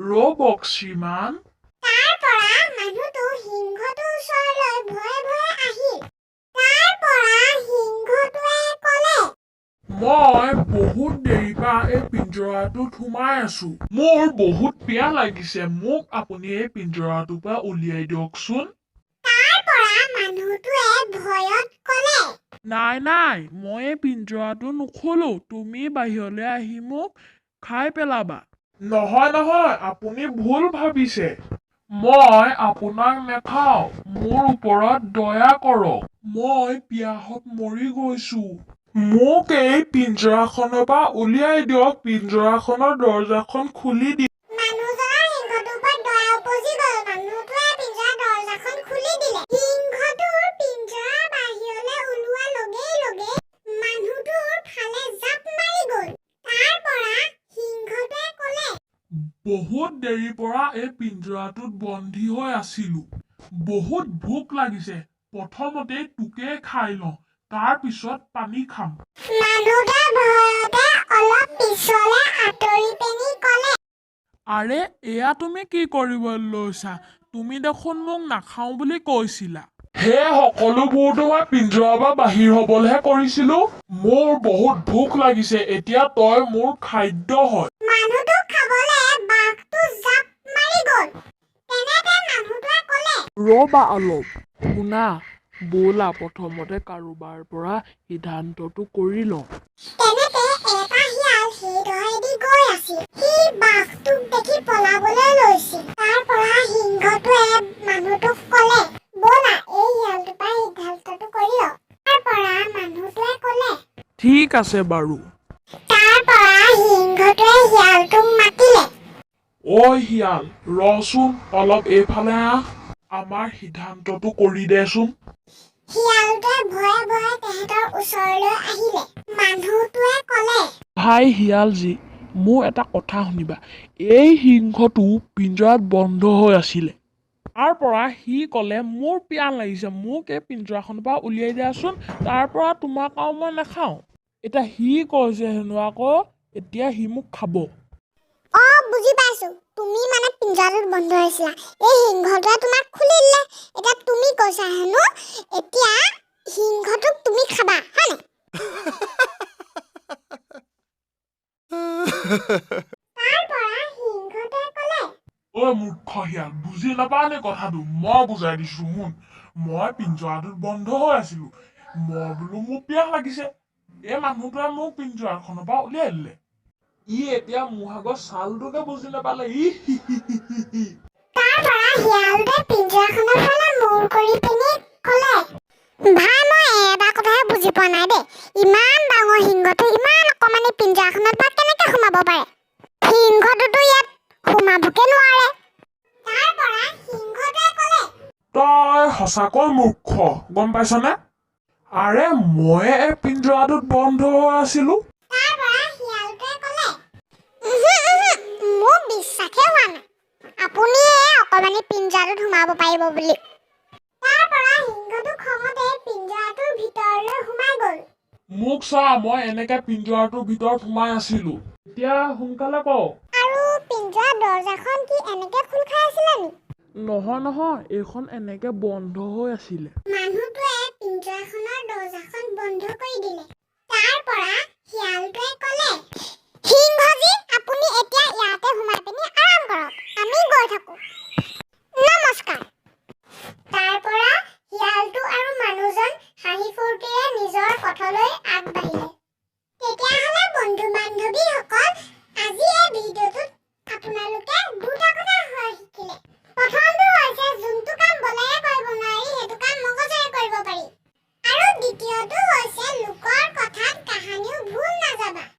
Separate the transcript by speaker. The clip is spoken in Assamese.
Speaker 1: ৰ'বক শ্ৰীমান।
Speaker 2: তাৰ পৰা মানুহটো সিংহটোৰ ওচৰলৈ ভয়ে ভয়ে আহিল। তাৰ পৰা সিংহটোৱে ক'লে,
Speaker 1: মই বহুত দেৰিৰ পৰা এই পিঞ্জৰাটোত সোমাই আছো। মোৰ বহুত পিয়াহ লাগিছে। মোক আপুনি এই পিঞ্জৰাটোৰ পৰা উলিয়াই দিয়কচোন।
Speaker 2: তাৰ পৰা মানুহটোৱে ভয়ত ক'লে,
Speaker 1: নাই নাই, মই এই পিঞ্জৰাটো নোখোলো। তুমি বাহিৰলৈ আহি মোক খাই পেলাবা। নহয় নহয়, আপুনি ভুল ভাবিছে। মই আপোনাক নেখাওঁ। মোৰ ওপৰত দয়া কৰক। মই পিয়াহত মৰি গৈছো। মোক এই পিঞ্জৰাখনৰ পৰা উলিয়াই দিয়ক। পিঞ্জৰাখনৰ দৰ্জাখন খুলি দিয়ক।
Speaker 2: মানুহজনৰ সিংহটোৰ ওপৰত দয়া উপজি গ'ল। মানুহটোৱে পিঞ্জৰাৰ দৰ্জাখন খুলি দিলে। সিংহটোৰ পিঞ্জৰাৰ বাহিৰলৈ ওলোৱাৰ লগে লগে মানুহটোৰ ফালে জাপ মাৰি গ'ল। তাৰ পৰা সিংহটোৱে ক'লে,
Speaker 1: বহুত দেৰিৰ পৰা এই পিঞ্জৰাটোত বন্দী হৈ আছিলো। বহুত ভোক লাগিছে। প্ৰথমতে তোকে খাই লওঁ, তাৰ পিছত পানী খাম।
Speaker 2: মানুহটোৱে ভয়তে অলপ পিছলে আঁতৰি পিনি ক'লে,
Speaker 1: আৰে, এয়া তুমি কি কৰিব লৈছা? তুমি দেখোন মোক নাখাওঁ বুলি কৈছিলা। সেই সকলোবোৰতো মই পিঞ্জৰাৰ পৰা বাহিৰ হবলৈহে কৰিছিলো। মোৰ বহুত ভোক লাগিছে। এতিয়া তই মোৰ খাদ্য হয়।
Speaker 2: মানুহটোক খাবলে বাঘটো জাপ মাৰি গ'ল। তেনেতে মানুহটোৱে ক'লে,
Speaker 1: ৰ'বা অলপ, শুনা। ব'লা, প্ৰথমতে কাৰোবাৰ পৰা সিদ্ধান্তটো কৰি লওঁ।
Speaker 2: তেনেতে এটা শিয়াল সেইডোখৰেদি গৈ আছিল। সি বাঘটোক দেখি পলাবলৈ লৈছিল। তাৰ পৰা সিংহটোৱে মানুহটোক ক'লে, ব'লা, এই শিয়ালটোৰ পৰা সিদ্ধান্তটো কৰি লওঁ। তাৰ পৰা মানুহটোৱে ক'লে,
Speaker 1: ঠিক আছে বাৰু।
Speaker 2: তাৰ পৰা সিংহটোৱে শিয়ালটোক মাতিলে।
Speaker 1: ঐ শিয়াল, ৰচোন অলপ, এইফালে আহ। আমাৰ সিদ্ধান্তটো কৰি দেচোন।
Speaker 2: শিয়ালটোৱে ভয়ে ভয়ে তেহেঁতৰ ওচৰলৈ আহিলে। মানুহটোৱে ক'লে,
Speaker 1: ভাই শিয়ালজী, মোৰ এটা কথা শুনিবা। এই সিংহটো পিঞ্জৰাত বন্ধ হৈ আছিলে। তাৰ পৰা সি ক'লে, মোৰ পিয়াহ লাগিছে, মোক এই পিঞ্জৰাখনৰ পৰা উলিয়াই দিয়াচোন, তাৰ পৰা তোমাক আৰু মই নাখাওঁ। এতিয়া সি কৈছে হেনো আকৌ এতিয়া সি মোক খাব।
Speaker 2: অ, বুজি পাইছো। তুমি মানে পিঞ্জৰাটোত বন্ধ হৈছিলা, এই সিংহটোৱে তোমাক খুলি দিলে। এতিয়া তুমি কৈছা হেনো এতিয়া সিংহটোক তুমি খাবা, হয়নে? তাৰ পৰা সিংহটোৱে ক'লে,
Speaker 1: ঐ মূৰ্খ শিয়াল, বুজি নাপাৱ নি কথাটো? মই বুজাই দিছো, শুন। মই পিঞ্জৰাটোত বন্ধ হৈ আছিলো। মই বোলো মোৰ পিয়াহ লাগিছে। এই মানুহটোৱে মোক পিঞ্জৰাখনৰ পৰা উলিয়াই দিলে। ই এতিয়া মোৰ আগৰ ছালটোকে বুজি নাপালে। ই হি হি হি হি হি।
Speaker 2: তাৰ পৰা শিয়ালটোৱে পিঞ্জৰাখনৰ ফালে মূৰ কৰি পিনি ক'লে, ভাই, মই এটা কথাহে বুজি পোৱা নাই দেই। ইমান ডাঙৰ সিংহটো ইমান অকণমানি পিঞ্জৰাখনত বা কেনেকে সোমাব পাৰে? সিংহটোতো ইয়াত সোমাবকে নোৱাৰে। তাৰ পৰা সিংহটোৱে ক'লে,
Speaker 1: তই সঁচাকৈ মূৰ্খ, গম পাইছনে? আৰে, ময়ে এই পিঞ্জৰাটোত বন্ধ হৈ আছিলো।
Speaker 2: তাৰ পৰা শিয়ালটোৱে ক'লে, উহু উহু, মোৰ বিশ্বাসে হোৱা নাই আপুনি এই অকণমানি পিঞ্জৰাটোত সোমাব পাৰিব বুলি। তাৰ পৰা সিংহটো খঙতে পিঞ্জৰাটোৰ ভিতৰলৈ সোমাই গ'ল।
Speaker 1: মোক চা, মই এনেকে পিঞ্জৰাটোৰ ভিতৰত সোমাই আছিলো। এতিয়া সোনকালে ক।
Speaker 2: আৰু পিঞ্জৰাৰ দৰ্জাখন কি এনেকে খোল খাই আছিলে নি?
Speaker 1: নহয় নহয়, এইখন এনেকে বন্ধ হৈ আছিলে।
Speaker 2: মানুহটোৱে পিঞ্জৰাখনৰ দৰ্জাখন বন্ধ কৰি দিলে।